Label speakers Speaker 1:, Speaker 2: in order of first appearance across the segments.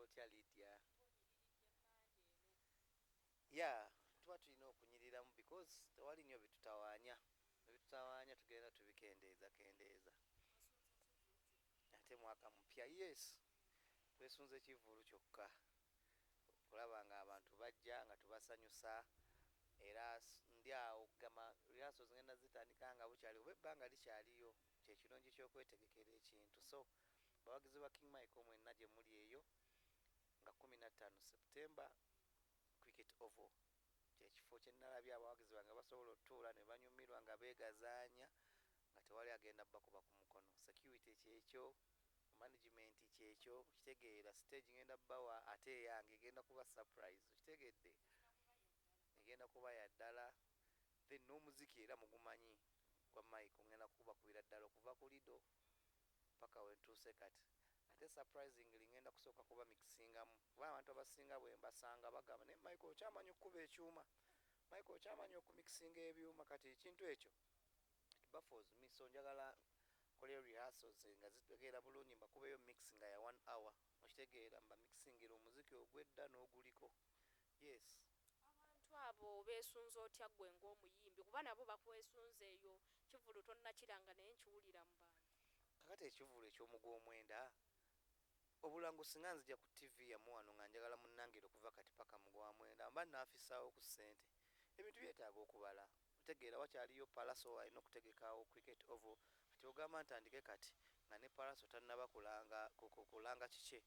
Speaker 1: Otya Lydia? Ya, tuba tulina okunyiriramu because tewali nnyo bitutawaanya. Ebitutawaanya tugenda tubikendeeza kendeeza. Ate mwaka mupya, yes. Twesunze kivvulu kyokka okulaba nga abantu bajja nga tubasanyusa, era ndi awo okugamba rehearsals ngenda zitandika nga bukyali oba ebbanga likyaliyo. Kyekirungi ky'okwetegekera ekintu. So bawagizi ba King Michael mwenna gye muli eyo, nga 15 September, Cricket Oval kyekifo kyenalabye abawagizi bange basobola otutuula ne banyumirwa nga beegazaanya nga tewali agenda bakuba ku mukono. Security kyekyo, management kyekyo, kitegeera stage ngenda bawa, ate eyange egenda kuba surprise, okitegedde, egenda kuba ya ddala. Then n'omuziki era mugumanyi gwa Mike, ngenda kubakubira ddala okuva ku Lido paka wentuuse kati. Ate surprisingly ngenda kusooka kuba mixingamu, kuba abantu abasinga bwe mbasanga bagamba, "Naye Mike okyamanyi okukuba ekyuma? Mike okyamanyi okumixinga ebyuma?" Kati ekintu ekyo it baffles me, so njagala nkoleyo rehearsals nga zitegeera bulungi, mbakubeyo mix nga ya one hour, okitegeera, mba mixingira omuziki ogwedda n'oguliko, yes.
Speaker 2: Abantu abo beesunze otya ggwe ng'omuyimbi, kuba nabo bakwesunze eyo? Kivulu tonnakiranga, naye nkiwulira mu bantu.
Speaker 1: Kakati ekivulu eky'omugwomwenda, obulango singa nzija ku TV yamu wano nga njagala munnangire okuva kati paka mugwamwenda, mba naafisaawo ku ssente. Ebintu byetaaga okubala, otegeera, wakyaliyo Palaso alina okutegekawo Cricket Oval. Kati ogamba ntandike kati nga ne Palaso tannaba kulanga kulanga kiki?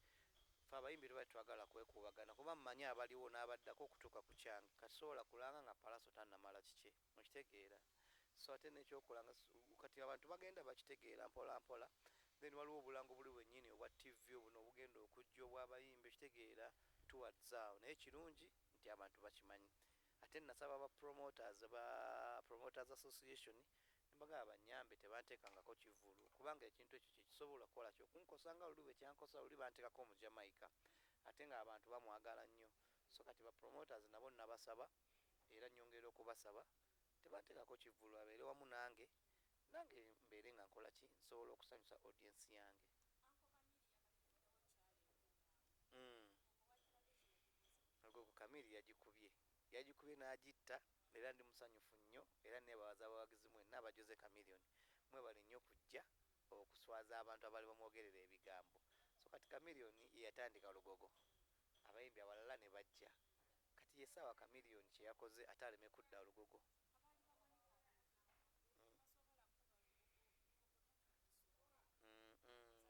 Speaker 1: Fe abayimbi tuba tetwagala kwekuubagana, kuba mmanyi abaliwo n'abaddako okutuuka ku kyange. Kati sobola kulanga nga Palaso tannamala kiki, okitegeera? So ate nekyokulanga kati abantu bagenda bakitegeera mpola mpola. Then waliwo obulango buli bwennyini obwa TV obuno obugenda okujja obw'abayimbi, okitegeera, towards awo. Naye kirungi nti abantu bakimanyi. Ate nasaba ba promoters, ba Promoters Association, nembagamba banyambe tebanteekangako kivulu, kubanga ekintu ekyo kyekisobola okukola kyokunkosa nga luli bwe kyankosa luli banteekako mu Jamaica, ate ng'abantu bamwagala nnyo. So kati ba promoters nabo nabasaba, era nyongera okubasaba tebanteekako kivulu, abeere wamu nange, nange mbeere nga nkola ki, nsobola okusanyusa audience yange. Ogogo Kamiri yagikubye, yagikubye n'agitta, era ndi musanyufu nnyo, era nebawaza abawagizi mwenna abajoze Chameleone, mwebale nnyo kujja okuswaza abantu abali bamwogerera ebigambo. So kati Chameleone ye yatandika Lugogo, abayimbi abalala ne bajja. Kati yesaawa Chameleone kyeyakoze ate aleme kudda Lugogo.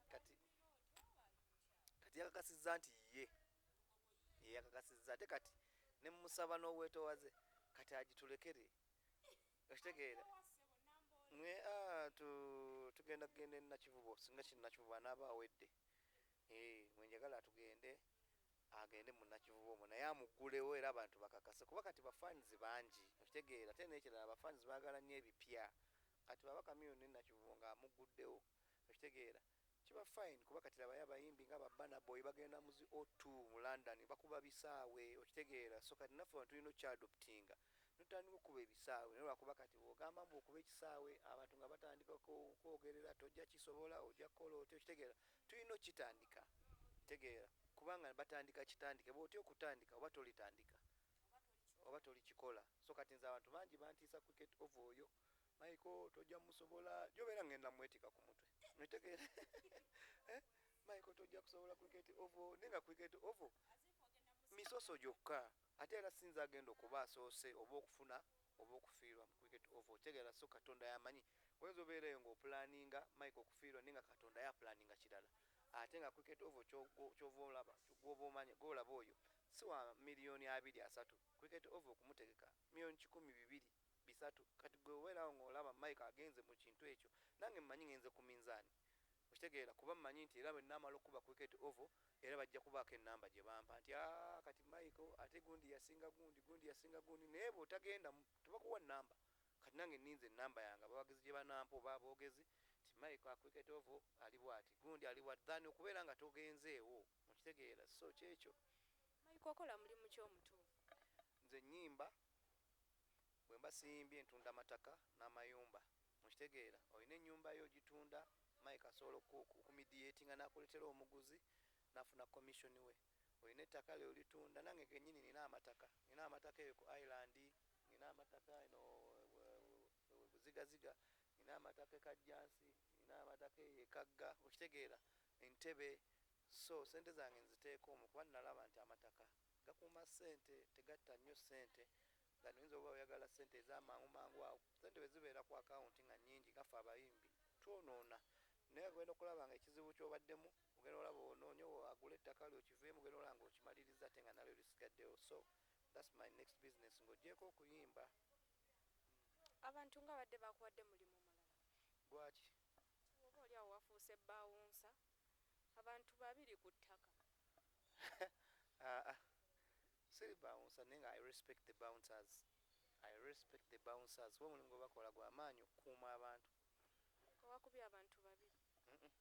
Speaker 1: Kati yakakasizza nti ye ye yakakasizza, ate kati nemusaba n'obwetowaze kati agitulekere, okitegeera. Mwe tugenda kugenda enakivubo, singa kinakivubo anaaba awedde. Eh, mwenjagala tugende, agende mu Nakivubo omwo naye amuggulewo, era abantu bakakase, kuba kati bafans bangi, okitegeera. Ate nekirala, bafans baagala nnyo ebipya. Kati baba Chameleone Nakivubo ng'amuguddewo, okitegeera, kiba fine, kuba kati labayo abayimbi nga ba Burna Boy bagenda mu zi O2 mu London, bakuba bisaawe, okitegeera. So kati naffe wano tulina okukyadoptinga notandika okukuba ebisaawe, naye lwakuba kati bwogamba mbu okuba ekisaawe, abantu nga batandika kwogerera, tojja kisobola, ojja kukola otya, okitegeera. Tulina okukitandika, tegeera, kubanga batandika kitandike bwotya okutandika oba tolitandika oba tolikikola. So kati nze abantu bangi bantiisa Cricket Oval oyo, "Michael tojja musobola," gyobeera ngenda mwetika ku mutwe, otegeera. Eh? "Michael tojja kusobola Cricket Oval," naye nga Cricket Oval misoso gyokka, ate era sinza agenda okuba asoose oba okufuna oba okufiirwa mu Cricket Oval, otegeera. So Katonda yamanyi, oyinza obeereyo ng'opulaninga Mike okufiirwa, naye nga Katonda yapulaninga kirala. Ate nga Cricket Oval kyova olaba gwoba omanya gwolaba oyo si wa miliyoni 20, 30. Cricket Oval okumutegeka miliyoni 100, 200, 300. Kati gwe obeerawo ng'olaba Mike agenze mu kintu ekyo, nange mmanyi ngenze ku minzaani, okitegeera, kuba mmanyi nti era bwe naamala okuba Cricket Oval, era bajja kubaako enamba gye bampa nti, "Ah, kati Michael ate gundi yasinga gundi, gundi yasinga gundi." Naye bw'otagenda tebakuwa namba. Kati nange ninze enamba yange abawagizi gye banampa oba aboogezi ti Michael Cricket Oval ali bwati, gundi ali bwati, than okubeera nga togenzeewo, okitegeera. So kyekyo.
Speaker 2: Mike, okola mulimu ki omutuufu?
Speaker 1: Nze nyimba, bwe mba siyimbye ntunda mataka n'amayumba, okitegeera. Olina ennyumba yo ogitunda, Mike asobola okumediatinga n'akuleetera omuguzi. N'afuna commission we. Olina ettaka lyo olitunda, nange kenyini nina amataka, nina amataka eyo ku island, nina amataka eno Buzigaziga, nina amataka e Kajjansi, nina amataka eyo Ekagga, okitegeera, Entebe. So sente zange nziteeka omwo kuba nalaba nti amataka gakuuma ssente, tegatta nnyo ssente. Nga oyinza oba oyagala ssente ez'amangu mangu awo, sente bwe zibeera ku akawunti nga nnyingi, gaffe abayimbi twonoona. Naye ogenda okulaba nga ekizibu ky'obaddemu, ogenda olaba onoonye agula ettaka lyo okiveemu, ogenda olaba nga okimaliriza ate nga nalyo lisigaddewo. So that's my next business ng'ogyeko okuyimba.
Speaker 2: Abantu nga badde bakuwadde mulimu mulala.
Speaker 1: Gwaki?
Speaker 2: Oba oli awo wafuuse bouncer, abantu babiri ku ttaka.
Speaker 1: Ah, ah. Siri bouncer, naye nga I respect the bouncers, I respect the bouncers, kuba omulimu gwe bakola gwa maanyi okukuuma abantu.
Speaker 2: Nga wakubye abantu babiri.
Speaker 1: Mm-mm.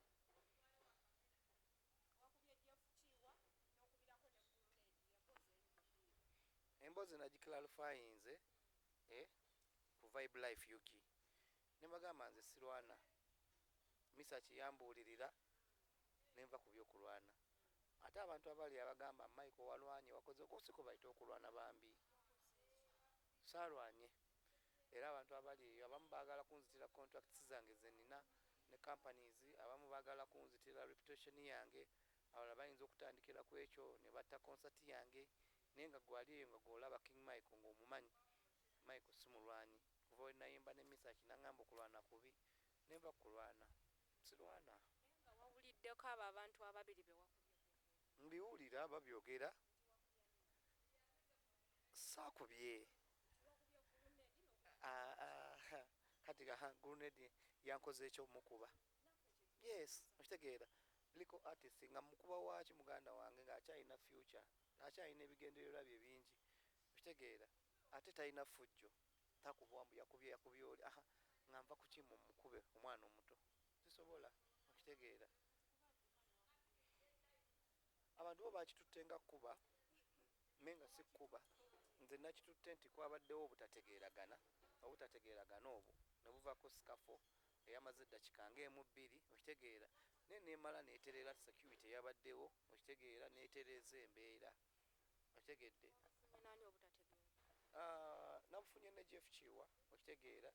Speaker 2: Wakubye Jeff Kiwa n'okubirako ne Grenade, emboozi eri mu ddiiro.
Speaker 1: Emboozi nagiclarifyinze ku Vibe Life UK, ne mbagamba nze sirwana. Misaki yambuulirira nenva ku byokulwana. Ate abantu abali abagamba Michael walwanye, wakoze okusiko, bayite okulwana, bambi saalwanye. Era abantu abali eyo abamu baagala kunzitira contracts zange zenina ne companies, abamu baagala kunzitira reputation yange, abalala bayinza okutandikira ku ekyo ne batta concert yange. Naye nga gwali eyo nga gwolaba King Michael ng'omumanyi, Michael si mulwanyi. Kuva we nayimba ne Misaki naŋŋamba okulwana kubi, nenva kulwana, sirwana.
Speaker 2: Naye nga wawuliddeko abo abantu ababiri be wakubye?
Speaker 1: Mbiwulira babyogera, saakubye. Ah, ah, kati Grenade yankoze ekyomukuba, yes, okitegeera, liko artist nga mukuba waaki muganda wange ng'akyalina future, akyalina ebigendererwa bye bingi, okitegeera, ate talina fujjo, takubwa mbu yakubye yakubye oli. Aha, nga nva ku kimu mukube omwana omuto, sisobola, okitegeera. Abantu bo bakitutte nga kkuba, naye nga si kkuba. Nze nakitutte nti kwabaddewo obutategeeragana, obutategeeragana obwo ne buvaako scuffle eyamaze eddakiika ng'emu bbiri, okitegeera, naye nemala neeterera. Security eyabaddewo, okitegeera, neetereeza embeera, okitegedde.
Speaker 2: Wabufunye nani obutategeera?
Speaker 1: Ah, nabufunye ne Jeff Kiwa, okitegeera.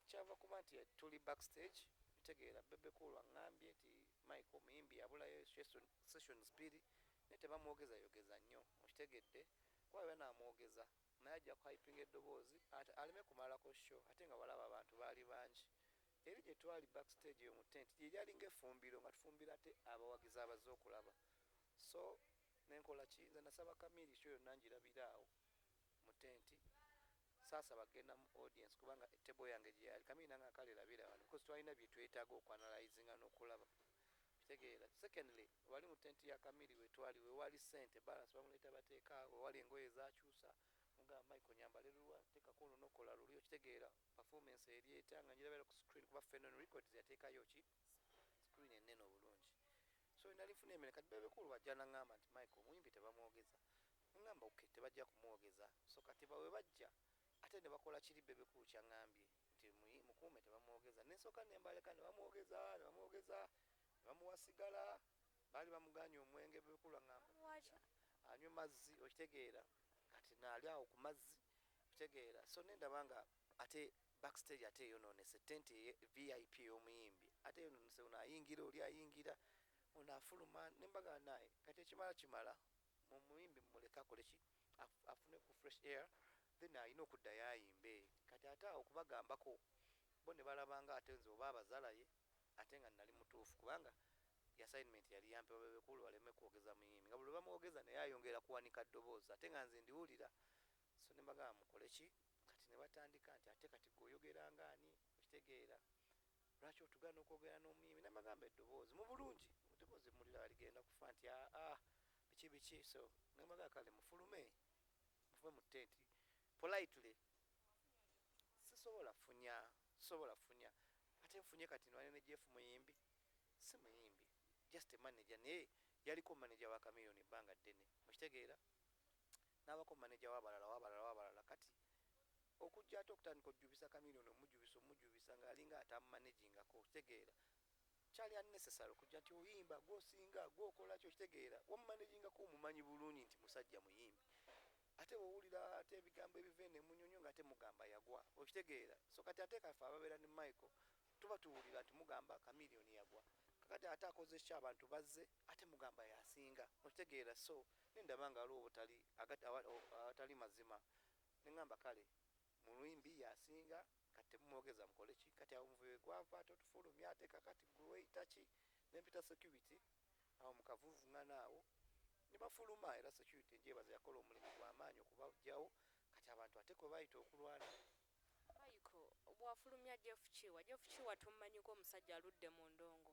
Speaker 1: Kyava kuba nti tuli backstage, okitegeera, Bebe Cool aŋŋambye nti Mike omuyimbi yabulayo sessions bbiri, naye tebamwogezayogeza nnyo, okitegedde, kuba bwe banaamwogeza naye ajja kuhypinga eddoboozi ate aleme kumalako show. Ate nga walaba abantu baali bangi eri gye twali backstage eyo mu tent, gye lyalinga effumbiro nga tufumbira ate abawagizi abazze okulaba. So nenkola ki? Nze nasaba Kamiri show yonna ngirabira awo mu tenti, saasaba genda mu audience kubanga table yange gye yali. Kamiri nanga kale labira wano because twalina bye twetaaga okuanalyzinga n'okulaba, kitegeera. Secondly, wali mu tenti ya Kamiri wetwali wewali sente balance bamuleeta bateeka wewali engoye zakyusa, mugamba Michael nyambale lulwa teekako luno kola luli, okitegeera. Performance eri etya nga ngirabira ku screen, kuba Fenon Records yateekayo ki screen ennene obulungi. So nali nfuna emere. Kati Bebe Cool bajja naŋŋamba nti Michael omuyimbi tebamwogeza, neŋŋamba okay, tebajja kumwogeza. So kati bawe bajja ate ne bakola kiri Bebe Cool kyaŋŋambye nti mukuume tebamwogeza, nensooka nembaleka ne bamwogeza, ne bamwogeza, ne bamuwa sigala, baali bamuganye omwenge. Bebe Cool aŋŋamba
Speaker 2: Bamuwaki?
Speaker 1: Anywe mazzi, okitegeera. Kati naali awo ku mazzi, okitegeera. So nendaba nga ate backstage ate eyonoonese, tenti VIP ey'omuyimbi ate eyonoonese, ono ayingira, oli ayingira, ono afuluma, nembaga naye kati ekimala kimala, omuyimbi mumuleke akole ki, afune ku fresh air, then alina okuddayo ayimbe. Kati ate awo okubagambako bo ne balabanga ate nze oba abazalaye, ate nga nali mutuufu kubanga assignment yali yampe Bebe Cool baleme kwogeza muyimbi, nga buli bamwogeza naye ayongera kuwanika ddoboozi ate nga nze ndiwulira. So ne mbagamba mukole ki? Kati ne batandika nti ate kati gweoyogeranga ani, okitegeera, lwaki otugaana okwogera n'omuyimbi? Ne mbagamba eddoboozi mu bulungi, eddoboozi muliraba ligenda kufa, nti aa biki biki. So ne mbagamba kale mufulume, muve mu tenti politely. Sisobola funya, sisobola funya ate nfunye kati nwane ne Jeff. Muyimbi si muyimbi, just a manager, naye yaliko manager wa Chameleone ebbanga ddene, mukitegeera, n'abako manager w'abalala w'abalala w'abalala. Kati okujja ate okutandika ojjubisa Chameleone, omujjubisa omujjubisa ng'alinga atamumanagingako, okitegeera. Kyali unnecessary okujja nti oyimba gwosinga gwokola ki. Okitegeera, wamumanagingako, omumanyi bulungi nti musajja muyimbi, ate bwowulira ate ebigambo ebiva eno emunyonyo nga ate mugamba yagwa. Okitegeera? So kati ate kafe ababeera ne Michael tuba tuwulira nti mugamba Chameleone yagwa, kakati ate akoze ki? Abantu bazze ate mugamba yasinga. Okitegeera? So nendaba nga waliwo obutali awatali mazima, neŋŋamba kale mulwimbi yasinga, kati temumwogeza, mukole ki? Kati awo omuvuyo gwava, ate otufulumya, ate kakati gwe weyita ki? Nempita security awo mukavuvuŋŋana awo ne bafuluma. Era security njebaza, yakola omulimu gw'amaanyi okubajjawo. Kati abantu ate kwe bayita okulwana.
Speaker 2: Michael, bwafulumya Jeff Kiwa, Jeff Kiwa tumanyiko omusajja aludde mu ndongo,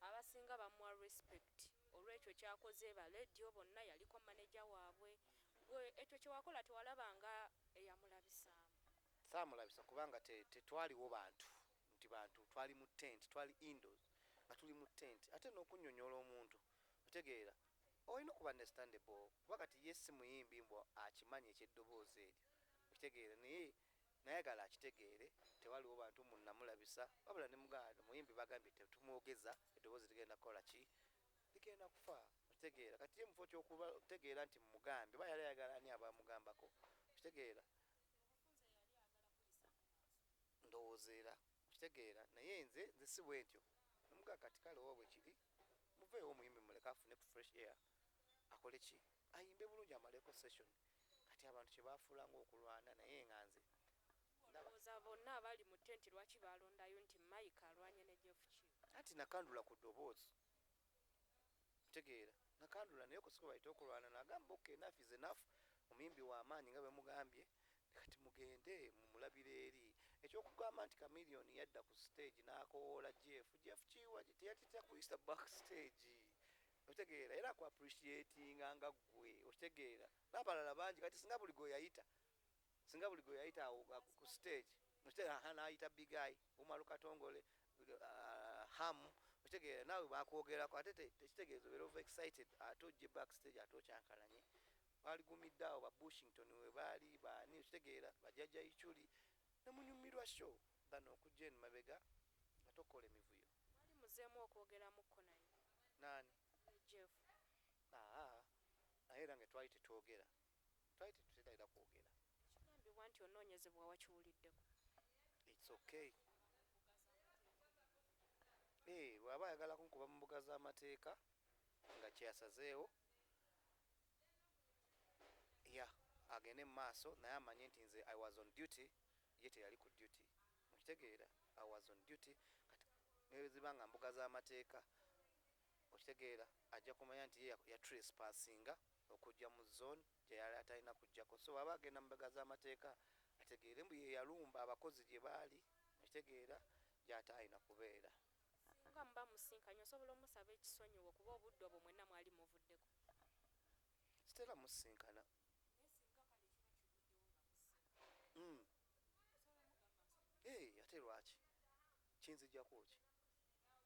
Speaker 2: abasinga bamuwa respect olw'ekyo kyakoze. Ba Radio bonna yaliko manager waabwe. Gwe ekyo kyewakola tewalabanga eyamulabisaamu?
Speaker 1: Saamulabisa kubanga tetwaliwo bantu nti bantu twali mu tent, twali indoors nga tuli mu tent. Ate n'okunnyonnyola omuntu, otegeera, olina okuba understandable, kuba kati ye si muyimbi mbw akimanyi ekyeddoboozi eryo. Okitegeera? Naye nayagala akitegeere tewaliwo bantu munamulabisa, wabula ne muganda muyimbi bagambye tetumwogeza, eddoboozi ligenda kukola ki? Ligenda kufa. Okitegeera? Kati ye mufo kyokuba otegeera nti mugambye oba yali ayagala ani abamugambako. Okitegeera? Ndowooza era okitegeera, naye nze si bwe ntyo. Nemugaa kati kale oba bwe kiri, muveewo omuyimbi muleke afune ku fresh air, akole ki, ayimbe bulungi, amaleko session. Kati abantu kyebafuula ngaokulwana, naye nga nze ndaba.
Speaker 2: Olowooza bonna abali mu tenti lwaki balondayo nti Mike alwanye ne Jeff Kiwa?
Speaker 1: Anti nakandula ku ddoboozi, ntegeera nakandula, naye kusiko bayite okulwana, nagamba okay, enough is enough. Omuyimbi w'amaanyi nga bwe mugambye, kati mugende mumulabire eri. Ekyokugamba nti Chameleone yadda ku stage n'akowoola Jeff, Jeff Kiwa teyatita kuyisa backstage. Okitegeera? Era aku appreciatinga nga ggwe. Okitegeera? N'abalala bangi. Kati singa buli gwe yayita, singa buli gwe yayita awo ku stage, okitegeera, aha, n'ayita Big Eye, Umaru Katongole, Hamu, okitegeera, naawe bakwogerako, ate tekitegeeza obeera over excited ate ojje backstage ate okyankalanye. Baligumidde awo ba Bushington we baali baani, okitegeera, bajjajja Ichuli nemunyumirwa show bano okujja eno mabega ate okukola emivuyo.
Speaker 2: Mwali muzeemu okwogeramukko naye?
Speaker 1: Naani?
Speaker 2: Ne Jeff.
Speaker 1: Aa, naye era nga twali tetwogera, twali tetuterera kwogera.
Speaker 2: Ekigambibwa nti onoonyezebwa wakiwuliddeko?
Speaker 1: It's okay. Eh, bw'aba ayagala kunkuba mu mbuga z'amateeka nga kyeyasazeewo, ya agende mu maaso, naye amanye nti nze I was on duty, ye teyali ku duty. Okitegeera? I was on duty. Kati neziba nga mbuga z'amateeka, okitegeera, ajja kumanya nti ye ya trespassinga okujja mu zone gye yali atalina kujjako. So bw'aba agenda mu mbuga z'amateeka, ategeere mbu ye yalumba abakozi gye baali, okitegeera, gy'ate alina kubeera.
Speaker 2: Singa muba musinkanye, osobola omusaba ekisonyiwo, kuba obudde obwo mwenna mwali muvuddeko?
Speaker 1: Sitera musinkana. Hey, ate lwaki kinzijjako ki?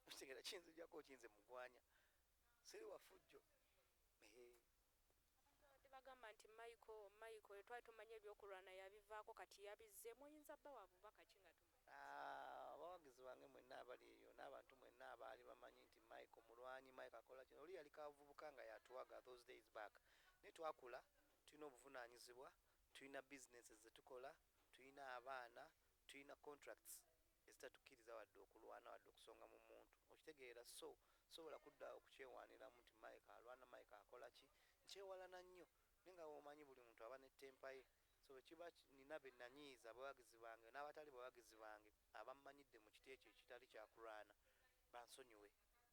Speaker 1: Okitegeera, kinzijjako ki? Nze mugwanya, siri wafujjo. Eh,
Speaker 2: abantu bagamba nti Michael, Michael twali tumanye ebyokulwana yabivaako, kati yabizzeemu. Oyinza bba wa bubaka ki nga tumanyi?
Speaker 1: Ah, abawagizi bange mwenna abali eyo n'abantu mwenna abaali bamanyi nti Michael mulwanyi, Michael akola kino, oli yali kavubuka nga yatuwaga those days back, naye twakula, tulina obuvunaanyizibwa, tulina businesses zetukola, tulina abaana, tulina contracts ezitatukkiriza wadde okulwana wadde okusonga mu muntu. Okitegeera? So sobola kudda okukyewaniramu nti Mike alwana, Mike akola ki. Nkyewalana nnyo, naye nga womanyi buli muntu aba ne temper ye. So bwekiba nina be nanyiiza, abawagizi bange n'abatali bawagizi bange abammanyidde mu kiti ekyo ekitali kyakulwana, bansonyiwe,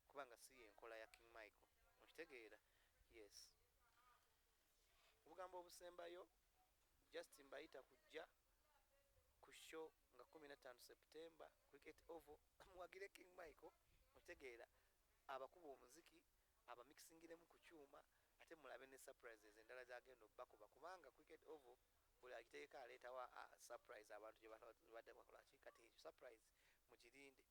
Speaker 1: kubanga si yenkola ya King Michael. Okitegeera? Yes, obugambo obusembayo, just mbayita kujja ku show nga 15 September, Cricket Oval, muwagire King Michael. Okitegeera, abakuba omuziki abamixingiremu ku kyuma, ate mulabe ne surprises endala zagenda obbakuba, kubanga Cricket Oval buli agiteeka aleetawo surprise abantu gye badde bakola ki. Kati ekyo surprise mugirinde.